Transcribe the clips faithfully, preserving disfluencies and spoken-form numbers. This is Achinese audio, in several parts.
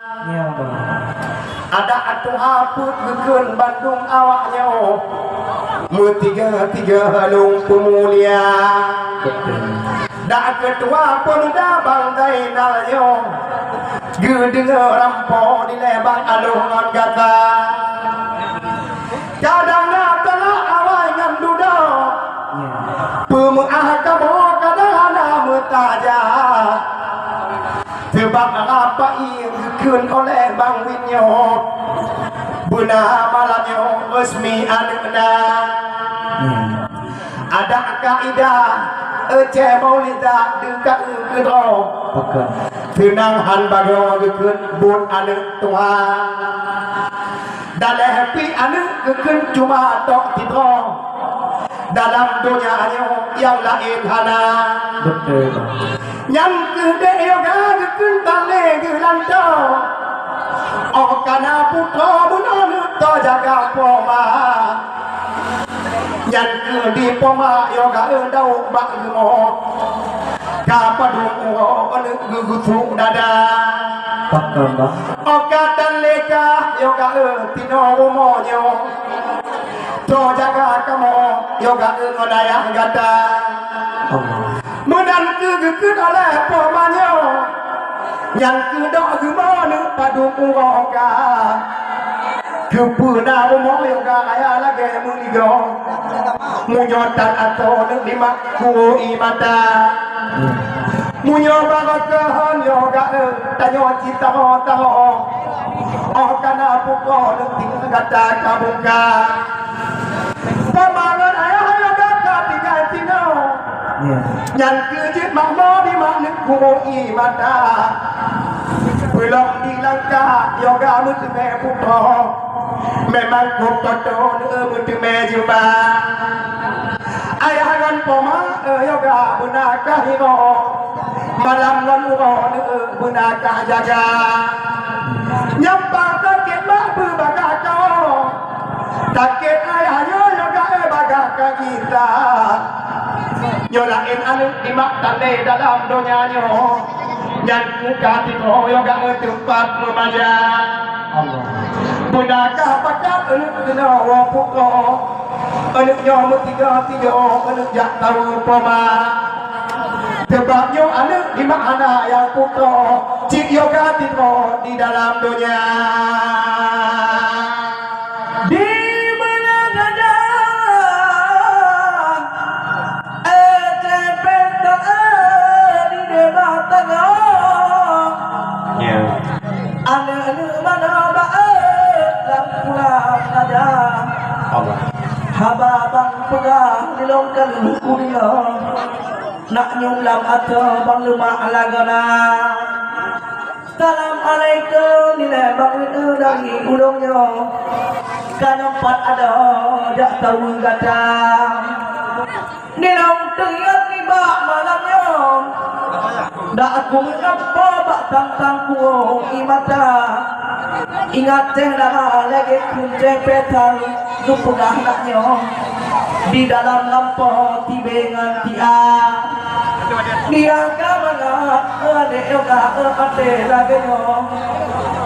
Ya, Bang. Adak tuha peuet geukheun bandum awak nyoe, meutige-tige lôn peumulia. Betul. Dak keutua peumuda Bang Zainal nyoe, geudeungoe rampo dilèe Bang Aloh ngon gata. Kadang na teulah awai ngon dudoe. Ya. Peumeu'ah kamoe kadang hana meutajak. Sabab rapai geukheun oleh Bang Win nyoe, beuna malam nyoe resmi aneuk na. Hmm. Adak kaidah Ecé Maulida deuka keudroe. Pakon. Seunang han bagoe geukheun buet aneuk tuha. Daleh pih aneuk geukheun cuma tok sidroe. Dalam donya nyoe nyang laén hana. Betul, Bang. Nyan keuh dek yoga geukheun tandé geulanto. Óh kana putroe bunoe neuk teujaga poma. Nyan keuh di poma yoga dauk bak rumoh. Ka padum uroe neuk geugusok dada. Pakon, Bang? Óh ka tandé ka yoga tinoe rumoh nyoe. Teujaga kamoe yoga ngon ayah gata. Allah. Meunan keuh geukheun oleh poma nyoe. Nyan keuh dok geumoe neuk padum uroe ka. Keupeue na rumoh yoga raya lagèe meuligoe. Meunyoe tan asoe neuk dimak kuwoe ie mata. Meunyoe barokah nyoe gata tanyoe cit taho-taho. Óh kana putroe neuk tinggai gata ka bungka. Poma ngon ayah yoga ka tinggai sinoe. Ya. Nyan keuh jeuet makna di mak neuk kuwoe ie mata. Peulom di langkah yoga meuteumé putroe. Memang kop toto neuk meuteumé jeumba. Ayah ngon poma yoga beuna ka hiroe. Malam ngon uroe neuk beuna ka jaga. Nyampang sakét mak beubagaih kawoe. Sakét ayah nyoe yoga bagaih ka gisa. Nyoe laén aneuk dimak tandé dalam donya nyoe. Nyan keuh ka sidroe yoga teumpat meumaja. Allah. Beuna ka pakat aneuk keunoe woe putroe. Aneuk nyoe meutige-tige aneuk jak tawoe poma. Sabab nyoe aneuk dimak hana nyang putroe, cit yoga sidroe di dalam donya. Di mana saja, eh, cepet tak, eh, di debat tengah. Ya. Aneuk-aneuk mana bak, eh, lam pulang saja. Allah. Haba bang peugah di lôn ka lheueh kudeungoe. Nak nyoe lam atra bang leumak lagoena. Assalamualaikum, nilai bang Ridho dari ulôn nyoe. Ka nyoe pat adoe jak tawoe gata. Nilôn teuingat nibak malam nyoe. Dak aku meunyoe bak tang-tang kuwoe ie mata. Ingat teuh dara lagèe keunceng peuet thôn geupeugah nak nyoe. Di dalam lampôh tibée ngon tia. Dia ka mangat, adék yoga, até lagèe nyoe.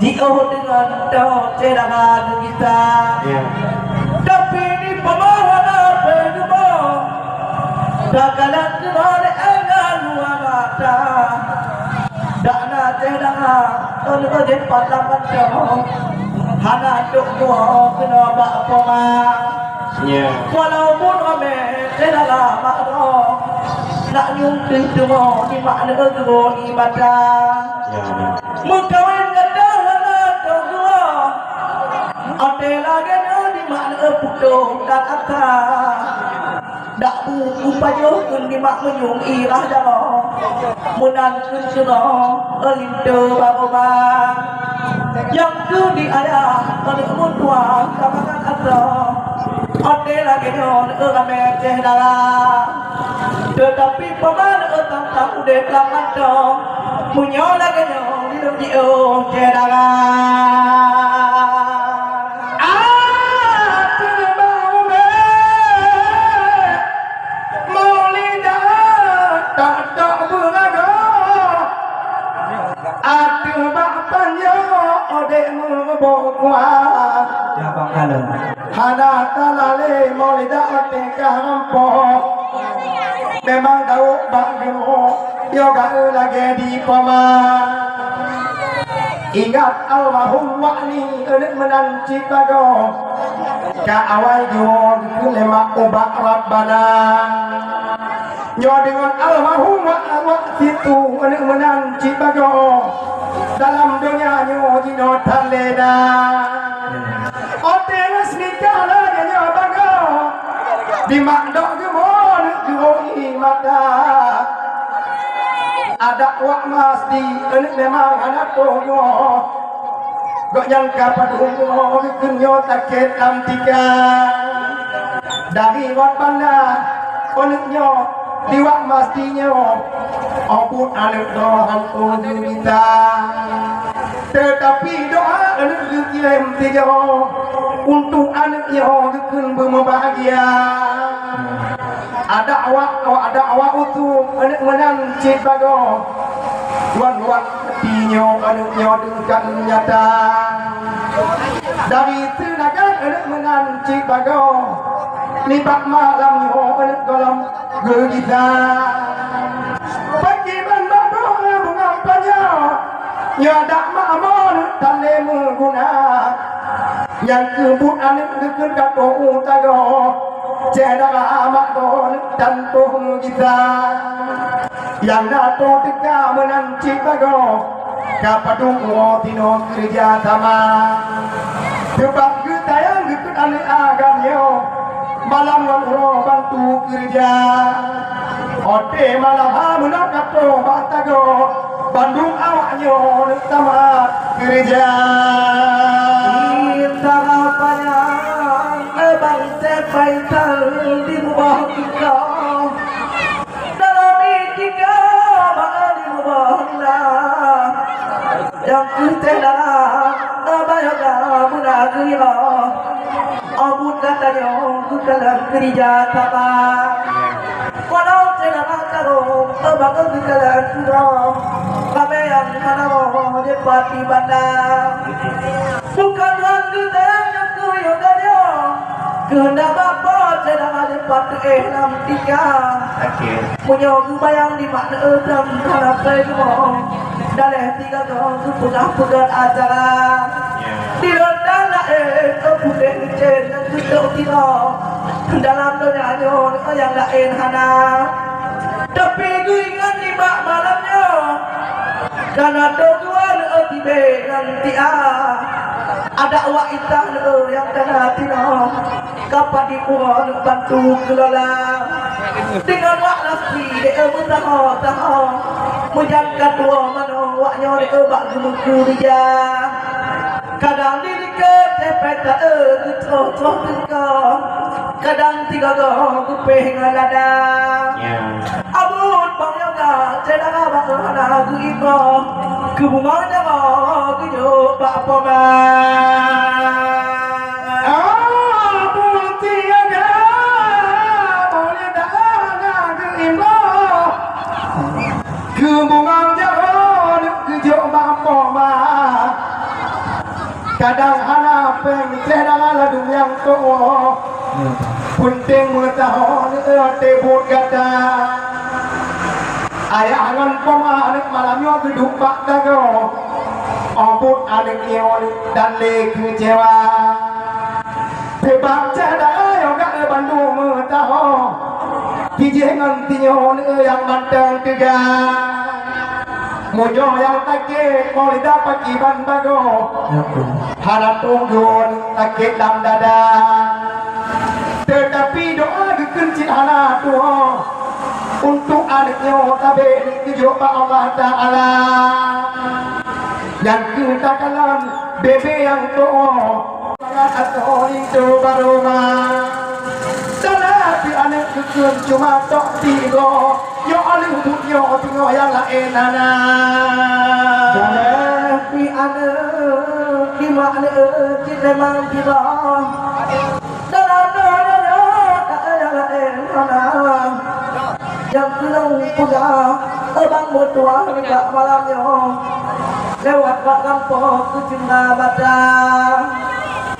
Jiôh deungon toh cedara geugisa. Ya. Tapi di peumohonan peugeuboh. Takalon keunoe lé angan luwa mata. Dak na teuh dara, ôn ôn jeuet pat lam mantong. Hana trok buah keunoe bak poma. Ya. Walaupun ramé teuh dara mak droe, nak nyoe teuh teuma di mak neueu geuwoe ie mata. Ya, ya. Meukawen gata hana trok buah. Até lagèe nyoe di mak neueu putôh dan atra. Dak bu kupajoh keu nibak meunyoe irah jaroe. Meunan keu keunoe linto baroe bang. Nyang keu di ayah aneuk meutuah ka mangat asoe. Até lagèe nyoe neueu ramé teuh dara. Teutapi poma neueu tang-tang udép lam mantong. Meunyoe lagèe nyoe di lôn jiôh teuh dara. Ateueh bak ubé Maulida tak-tak beuragoe. Ateueh bak panjoe Dek meuboh kuat. Ya, Bang Kalon. Hana talalé Maulida tingkah rampok. Memang dauk bak geumo, yo gaeu lagée di poma. Ingat almarhum Wak Ni, aneuk meunan cit bagoe. Ka awai geuwoe geukheun lé mak ubak Rabbana. Nyoe deungon almarhum Wak, Wak Situ, aneuk meunan cit bagoe. Dalam donya nyoe jinoe that lé na. Óh lheueh nikah lagée nyoe bagoe. Di mak dok geumo aneuk geuwoe mata. Adak Wak Masdi, aneuk memang hana toh nyoe. Gobnyan ka padum nyoe, geukheun nyoe sakét lam tika. Dari Wak Banda, aneuk nyoe, di Wak Masdi nyoe, oh buet aneuk droe hantom geumita. Teutapi doa aneuk geukirém sigoe, untuk aneuk nyoe geukheun beumubahgia. Adak Wak, adak Wak Utuem, aneuk meunan cit bagoe. Wan Wak Pati nyoe, aneuk nyoe deuh ka nyata. Dari Seunagan aneuk meunan cit bagoe. Nibak malam nyoe aneuk gohlom geugisa. Pakriban mak droe bungang panyöt. Nyoe adak mak amoe aneuk tan lé meuguna. Nyang keuh buet aneuk geukheun ka toh u tagoe. Syedara mak droe aneuk tan toh meugisa. Nyang na toh teuka meunan cit bagoe, ka padum uroe tinoe keureuja sama. Teubak geutayang geukheun aneuk agam nyoe, malam ngon uroe bantu keureuja. Óh lheueh malam ha meunoe ka toh bak tagoe, bandum awak nyoe aneuk sama keureuja. Di Tarapanyang, eh, bangsa Paitan di bawah engkau. Dalam itika bak limong na, nyang keuh teuh na, na bayoga beuna geuyue. Abut gata nyoe geukalon keurija saba. Walau teuh na carông, teuma geukalon keudroe. Ramé nyang hana roh, jeuet pati banda. Bukan hal geutanyoe keu yoga nyoe. Keuheundak bak Po teuh na leupah teuéh lam tika. Oke. Meunyoe geubayang di mak neueu tam hana peurumoh. Daleh tiga goe geupeugah-peugah acara. Ya. Di lôn dan laén, oh, putéh geucen nyang geutok tinoe. Dalam donya nyoe, oh, nyang laén hana. Tapi geuingat nibak malam nyoe. Kana toh dua leu'eu tibée ngon tia. Adak wak itah leu'eu nyang kana tinoe. Ka padum uroe neubantu keulola. Deungon wak lasri leu'eu meusaho-saho. Meujan ka tuwoe manoe wak nyoe leu'eu bak geumeukeurija. Kadang di likot tepet taeu geutroh-troh teungko. Kadang tiga goe geupéh ngon lada. Ya. Abut bang yoga, syedara bak hana geuimbah. Keu bungong jaroe geujok bak poma. Abut tiga goe, boleh dah hana geuimbah. Keu bungong jaroe geujok bak poma. Kadang hana péng, syedara ladum nyang tuwoe. Peunteng meusaho neu'eu até buet gata. Ayah ngon poma aneuk malam nyoe geuduek bak tagoe. Abut aneuk nyoe dan lé keucewa. Peubak syedara yoga bandum meusaho. Tijih ngon tinyoe neu'eu nyang mantong teuga. Meunyoe nyang sakét, Maulida pakriban bagoe. Ya, betul. Hana tunggon sakét lam dada. Teutapi doa geukheun cit hana tuwoe. Untuk aneuk nyoe tabé geujok bak Allah Taala. Nyang keu takalon bebe nyang tuwoe. Mangat asoe linto baroma. Salah pi aneuk geukheun cuma tok tigo. Nyoe aleuh buet nyoe teungoh nyang laén hana. Salah pi aneuk, di mak aneuk cit memang tigo. Dalam donya nyoe tak ada nyang laén hana. Nyang keuneuk peugah, abang meutuah nibak malam nyoe. Lewat bak gampông keucinta mata.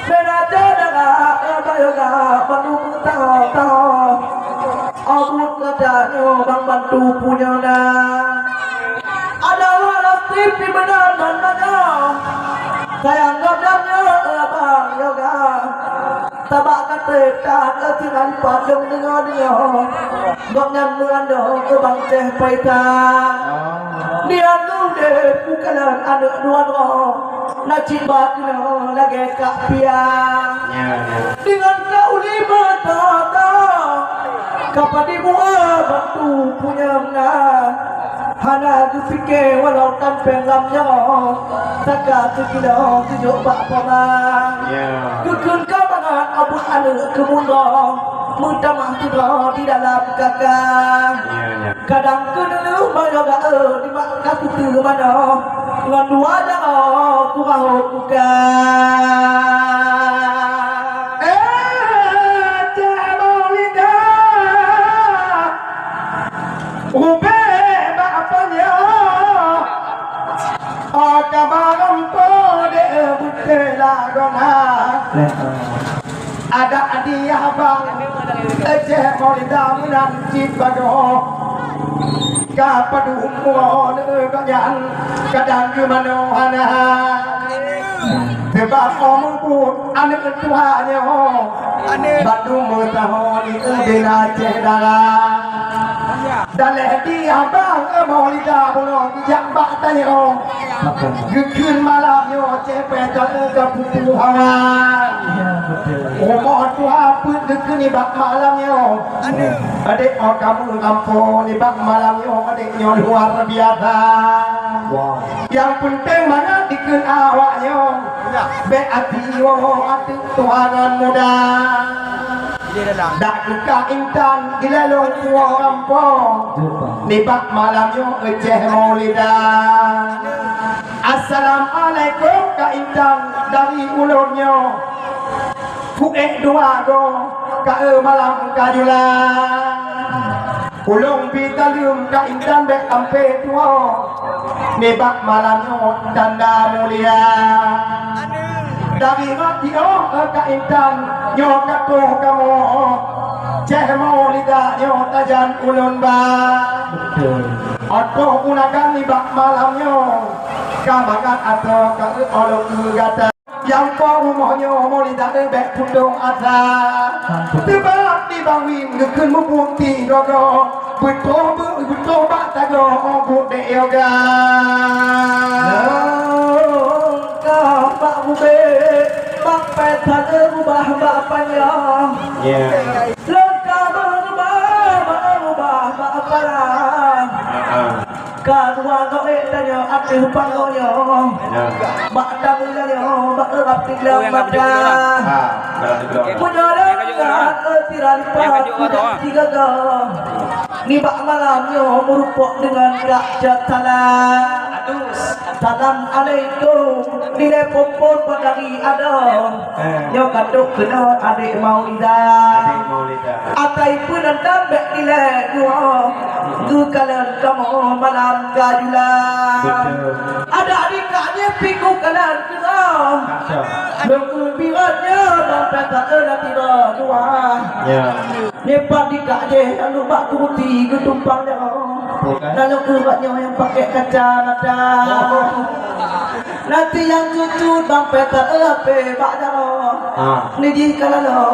Beda dara, eh, bayoga, bantu meutangoe-tangoe. Abut gata nyoe bang bantu punya na. Ada walau strip di benar dan mana. Sayang gobnyan nyoe, eh, bang yoga. Sabak katrép that, eh, tinggai padum deungoe-deungoe. Gobnyan meuandong keu bangceh paita. Dia tu deh bukan aneuk dua droe. Na cit bak keunoe lagèe kak pia. Ya, ya. Dengan kak uli mata. Kapan dibuka batu punya na. Hana geupike walau tampéng lam nyoe, saka teukilo geujok bak poma. Ya. Geukheun ka mangat abot aneuk keumun droe, meutamah sidroe di dalam kaka. Ya, ya. Kadang keuneulheueh manoe gaeu di mak ka kuteue manoe, ngon dua jaroe kurahot buka. Eh, cek Maulida. Ubé bak panyoe, oh, ka barang po deh beutôi lagoe na. Adak di abang, Aceh Maulida meunan cit bagoe. Ka padum uroe nyan kadang geumanoe hana. Sebab oh mubuet aneuk tuha nyoe, bandum meusaho di ubé na ceh dara. Daleh di abang, eh, Maulida bunoe geujak bak tanyoe. Geukheun malam nyoe ceh peuet kali ka pupu hawa. Ya, betul. Rumoh tuha peuet geukheun nibak malam nyoe. Adek oh kamoe gampông nibak malam nyoe, adek nyoe luar biasa. Wow. Nyang peunteng mangat dikheun awak nyoe. Bék até woe ateueh tuha ngon muda. Dak teuka intan di lalong puwoe gampông. Nibak malam nyoe Aceh Maulida. Assalamualaikum ka intan dari ulôn nyoe. Kuék dua goe ka eu malam ka jula. Ulôn bi taleuem ka intan bék ampé tuwoe. Nibak malam nyoe tanda mulia. Dari rot jiôh ka intan nyoe ka troh kamoe. Ceh Maulida nyoe tajan ulôn ba. Betul. Ateueh unagan nibak malam nyoe ka mangat ateueh ka eu olok gata. Nyang po rumoh nyoe Maulida bék putong asa. Sabab di Bang Win geukheun mubuet ti gogo. Beutoh beu-, beutoh bak tagoe buet dek yoga. Lôn ka bak ubé, bak pèt that rubah bak panyang. Ya. Lôn ka beurubah, bak rubah bak palang. Ah, ah. Ka dua goe tanyoe ateueh panggung nyoe. Ya. Bak tamu nyoe, bak rab tinggai mata. Ha, berarti belum. Punya dah, eh, tiran lipat, punya tiga go. Nibak malam nyoe meurupok deungon gak jatala. Assalamualaikum. Nilai pompon padari ada. Eh. Nyoe ka trok keunoe adek Maulida. Adek Maulida. Atai peunantang bék dilèe dua. Geukalon kamoe malam ka jula. Betul. Adak dikak nyoe pih geukalon keudroe. Betul. Lôn keubiet nyoe bang peta euna tiba dua. Ya. Nyoe pat dikak jih aneuk bak kubuti geutumpang nyoe. Betul, kan? Lalu ubat nyoe nyang pakai kacamata. Oh. Nanti nyang cucut bang peta euna pih bak jaroe. Ah. Ni jih ka lalu.